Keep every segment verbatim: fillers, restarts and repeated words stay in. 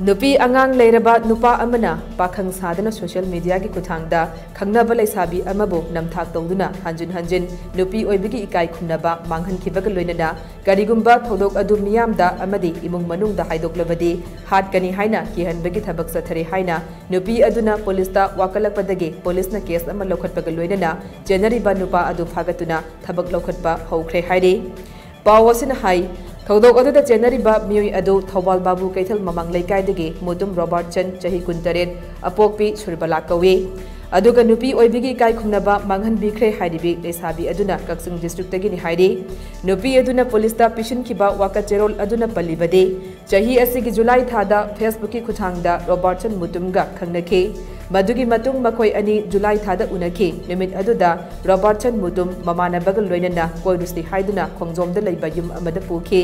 ꯅꯨꯄꯤ ꯑꯉꯥꯡ ꯂꯩꯔꯕ ꯅꯨꯄꯥ ꯑꯃꯅ ꯄꯥꯈꯪ ꯁꯥꯗꯅ ꯁꯣꯁꯤꯌꯦꯜ ꯃꯤꯗꯤꯌꯥꯒꯤ ꯈꯨꯠꯊꯥꯡꯗ ꯈꯪꯅꯕ ꯂꯩꯁꯥꯕꯤ ꯑꯃꯕꯨ ꯅꯝꯊꯥꯛ ꯇꯧꯗꯨꯅ ꯍꯟꯖꯤꯟ ꯍꯟꯖꯤꯟ ꯅꯨꯄꯤ ꯑꯣꯏꯕꯒꯤ ꯏꯀꯥꯏ ꯈꯨꯝꯅꯕ ꯃꯥꯡꯍꯟꯈꯤꯕꯒ ꯂꯣꯏꯅꯅ ꯀꯔꯤꯒꯨꯝꯕ ꯊꯧꯗꯣꯛ ꯑꯗꯨ ꯃꯤꯌꯥꯝꯗ ꯑꯃꯗꯤ ꯏꯃꯨꯡ ꯃꯅꯨꯡꯗ ꯍꯥꯏꯗꯣꯛꯂꯕꯗꯤ ꯍꯥꯠꯀꯅꯤ ꯍꯥꯏꯅ ꯀꯤꯍꯟꯕꯒꯤ ꯊꯕꯛ ꯆꯠꯊꯔꯤ ꯍꯥꯏꯅ ꯅꯨꯄꯤ ꯑꯗꯨꯅ ꯄꯨꯂꯤꯁꯇ ꯋꯥꯀꯠꯂꯛꯄꯗꯒꯤ ꯄꯨꯂꯤꯁꯅ ꯀꯦꯁ ꯑꯃ ꯂꯧꯈꯠꯄꯒ ꯂꯣꯏꯅꯅ ꯆꯦꯟꯅꯔꯤꯕ ꯅꯨꯄꯥ ꯑꯗꯨ ꯐꯥꯒꯠꯇꯨꯅ ꯊꯕꯛ ꯂꯧꯈꯠꯄ ꯍꯧꯈ꯭ꯔꯦ ꯍꯥꯏꯔꯤ꯫ ꯄꯥꯎ ꯑꯁꯤꯅ ꯍꯥꯏ, ꯊꯧꯗꯣꯛ ꯑꯗꯨꯗ ꯆꯦꯟꯅꯔꯤꯕ ꯃꯤꯑꯣꯏ ꯑꯗꯨ ꯊꯧꯕꯥꯜ ꯕꯥꯕꯨ ꯀꯩꯊꯦꯜ ꯃꯃꯥꯡ ꯂꯩꯀꯥꯏꯗꯒꯤ ꯃꯨꯇꯨꯝ ꯔꯣꯕꯥꯔꯠꯁꯟ, ꯆꯍꯤ ꯀꯨꯟꯇꯔꯦꯠ, ꯑꯄꯣꯛꯄꯤ ꯁꯨꯔꯕꯂꯥ ꯀꯧꯏ꯫ ꯑꯗꯨꯒ ꯅꯨꯄꯤ ꯑꯣꯏꯕꯒꯤ ꯏꯀꯥꯏ ꯈꯨꯝꯅꯕ ꯃꯥꯡꯍꯟꯕꯤꯈ꯭ꯔꯦ ꯍꯥꯏꯔꯤꯕꯤ ꯂꯩꯁꯥꯕꯤ ꯑꯗꯨꯅ ꯀꯛꯆꯤꯡ ꯗꯤꯁꯇ꯭ꯔꯤꯛꯇꯒꯤꯅꯤ ꯍꯥꯏꯔꯤ꯫ ꯅꯨꯄꯤ ꯑꯗꯨꯅ ꯄꯨꯂꯤꯁꯇ ꯄꯤꯁꯤꯟꯈꯤꯕ ꯋꯥꯀꯠ ꯆꯦꯔꯣꯜ ꯑꯗꯨꯅ ꯄꯜꯂꯤꯕꯗꯤ, ꯆꯍꯤ ꯑꯁꯤꯒꯤ ꯖꯨꯂꯥꯏ ꯊꯥꯗ ꯐꯦꯁꯕꯨꯛꯀꯤ ꯈꯨꯠꯊꯥꯡꯗ ꯔꯣꯕꯥꯔꯠꯁꯟ ꯃꯨꯇꯨꯝꯒ ꯈꯪꯅꯈꯤ꯫ ꯃꯗꯨꯒꯤ ꯃꯇꯨꯡ ꯃꯈꯣꯏ ꯑꯅꯤ ꯖꯨꯂꯥꯏ ꯊꯥꯗ ꯎꯅꯈꯤ꯫ ꯅꯨꯃꯤꯠ ꯑꯗꯨꯗ ꯔꯣꯕꯥꯔꯠꯁꯟ ꯃꯨꯇꯨꯝ ꯃꯃꯥꯟꯅꯕꯒ ꯂꯣꯏꯅꯅ ꯀꯣꯏꯔꯨꯁꯤ ꯍꯥꯏꯗꯨꯅ ꯈꯣꯡꯖꯣꯝꯗ ꯂꯩꯕ ꯌꯨꯝ ꯑꯃꯗ ꯄꯨꯈꯤ꯫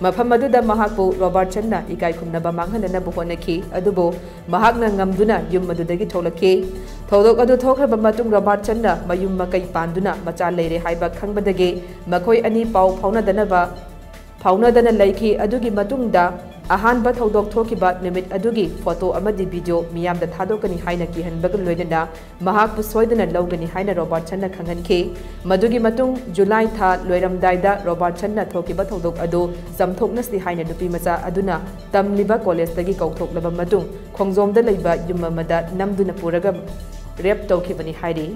ꯃꯐꯝ ꯑꯗꯨꯗ ꯃꯍꯥꯛꯄꯨ ꯔꯣꯕꯥꯔꯠꯁꯟꯅ ꯏꯀꯥꯏ ꯈꯨꯝꯅꯕ ꯃꯥꯡꯍꯟꯅꯅꯕ ꯍꯣꯠꯅꯈꯤ, ꯑꯗꯨꯕꯨ ꯃꯍꯥꯛꯅ ꯉꯝꯗꯨꯅ ꯌꯨꯝ ꯑꯗꯨꯗꯒꯤ ꯊꯣꯛꯂꯛꯈꯤ꯫ ꯊꯧꯗꯣꯛ ꯑꯗꯨ ꯊꯣꯛꯈ꯭ꯔꯕ ꯃꯇꯨꯡ ꯔꯣꯕꯥꯔꯠꯁꯟꯅ ꯃꯌꯨꯝ ꯃꯀꯩ ꯄꯥꯟꯗꯨꯅ ꯃꯆꯥ ꯂꯩꯔꯦ ꯍꯥꯏꯕ ꯈꯪꯕꯗꯒꯤ ꯃꯈꯣꯏ ꯑꯅꯤ ꯄꯥꯎ ꯐꯥꯎꯅꯗꯅꯕ ꯐꯥꯎꯅꯗꯅ ꯂꯩꯈꯤ꯫ ꯑꯗꯨꯒꯤ ꯃꯇꯨꯡꯗ ꯑꯍꯥꯟꯕ ꯊꯧꯗꯣꯛ ꯊꯣꯛꯈꯤꯕ ꯅꯨꯃꯤꯠ ꯑꯗꯨꯒꯤ ꯐꯣꯇꯣ ꯑꯃꯗꯤ ꯚꯤꯗꯤꯑꯣ ꯃꯤꯌꯥꯝꯗ ꯊꯥꯗꯣꯛꯀꯅꯤ ꯍꯥꯏꯅ ꯀꯤꯍꯟꯕꯒ ꯂꯣꯏꯅꯅ ꯃꯍꯥꯛꯄꯨ ꯁꯣꯏꯗꯅ ꯂꯧꯒꯅꯤ ꯍꯥꯏꯅ ꯔꯣꯕꯥꯔꯠꯁꯟꯅ ꯈꯪꯍꯟꯈꯤ꯫ ꯃꯗꯨꯒꯤ ꯃꯇꯨꯡ ꯖꯨꯂꯥꯏ ꯊꯥ ꯂꯣꯏꯔꯝꯗꯥꯏꯗ ꯔꯣꯕꯥꯔꯠꯁꯟꯅ ꯊꯣꯛꯈꯤꯕ ꯊꯧꯗꯣꯛ ꯑꯗꯨ ꯆꯥꯝꯊꯣꯛꯅꯁꯤ ꯍꯥꯏꯅ ꯅꯨꯄꯤꯃꯆꯥ ꯑꯗꯨꯅ ꯇꯝꯂꯤꯕ ꯀꯣꯂꯦꯖꯇꯒꯤ ꯀꯧꯊꯣꯛꯂꯕ ꯃꯇꯨꯡ ꯈꯣꯡꯖꯣꯝꯗ ꯂꯩꯕ ꯌꯨꯝ ꯑꯃꯗ ꯅꯝꯗꯨꯅ ꯄꯨꯔꯒ ꯔꯦꯞ ꯇꯧꯈꯤꯕꯅꯤ ꯍꯥꯏꯔꯤ꯫